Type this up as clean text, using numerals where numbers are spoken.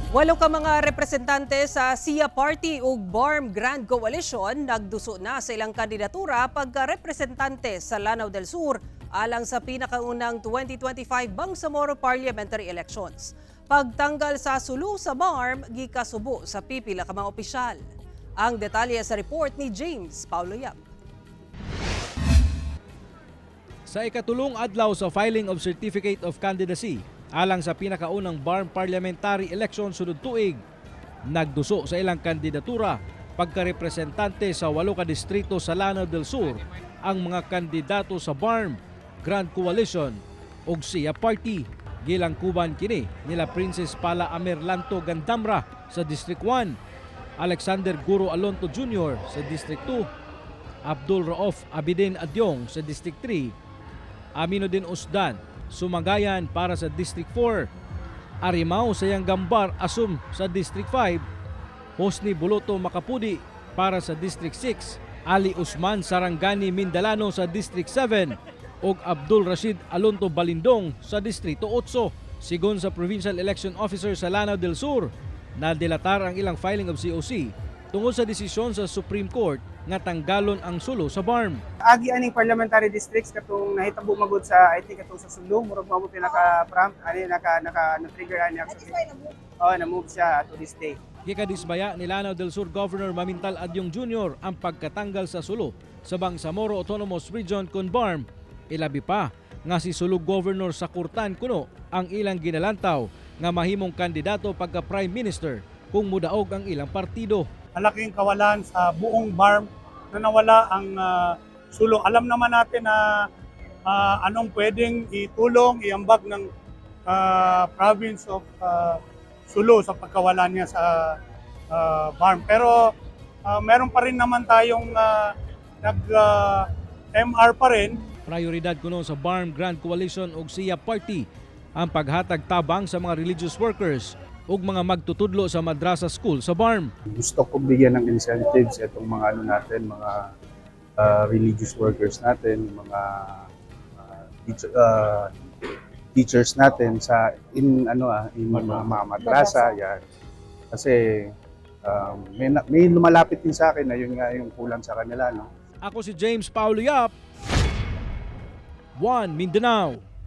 Walo ka mga representante sa SIA Party ug BARMM Grand Coalition nagduso na sa ilang kandidatura pagka-representante sa Lanao del Sur alang sa pinakaunang 2025 Bangsamoro Parliamentary Elections. Pagtanggal sa Sulu sa BARMM, gikasubo sa pipila ka mga opisyal. Ang detalye sa report ni James Paulo Yap. Sa ikatulong adlaw sa filing of Certificate of Candidacy alang sa pinakaunang BARMM parliamentary election sunod tuig, nagduso sa ilang kandidatura pagkarepresentante sa walo ka distrito sa Lanao del Sur ang mga kandidato sa BARMM Grand Coalition ug SIA Party. Gilangkuban kini nila Princess Pala Amer Lanto Gandamra sa District 1, Alexander Guro Alonto Jr. sa District 2, Abdul Rauf Abidin Adyong sa District 3, Aminuddin Usdan Sumagayan para sa District 4, Arimao Sayang Gambar Asum sa District 5, Hosni Buluto Makapudi para sa District 6, Ali Usman Sarangani Mindalano sa District 7 ug Abdul Rashid Alonto Balindong sa Distrito 8. Sigon sa Provincial Election Officer sa Lanao del Sur, nadilatar ang ilang filing of COC tungod sa desisyon sa Supreme Court nga tanggalon ang Sulu sa BARMM. Agi aning parliamentary districts katong nahitabo magud sa, I think, katong sa Sulu, murag mao mo pinaka prompt ani naka naka na trigger ani actually. Oh, na move siya to this day. Gikadismaya ni Lanao del Sur Governor Mamintal Adiong Jr. ang pagkatanggal sa Sulu sa Bangsamoro Autonomous Region kon BARMM. Ilabi pa nga si Sulu Governor Sakurtan kuno ang ilang ginalantaw nga mahimong kandidato pagka Prime Minister kung mudaog ang ilang partido. Malaking kawalan sa buong BARMM na nawala ang Sulu. Alam naman natin na anong pwedeng itulong, iambag ng province of Sulu sa pagkawala niya sa BARMM. Pero meron pa rin naman tayong nag MR pa rin. Prioridad kuno sa BARMM Grand Coalition ug SIA Party ang paghatag tabang sa mga religious workers ug mga magtutudlo sa madrasa school sa BARMM. Gusto ko bigyan ng incentives itong mga ano natin, mga religious workers natin, mga teachers natin sa in ano in mga madrasa yan. Kasi may lumalapit din sa akin na yun nga yung kulang sa kanila, no. Ako si James Paulo Yap, One Mindanao.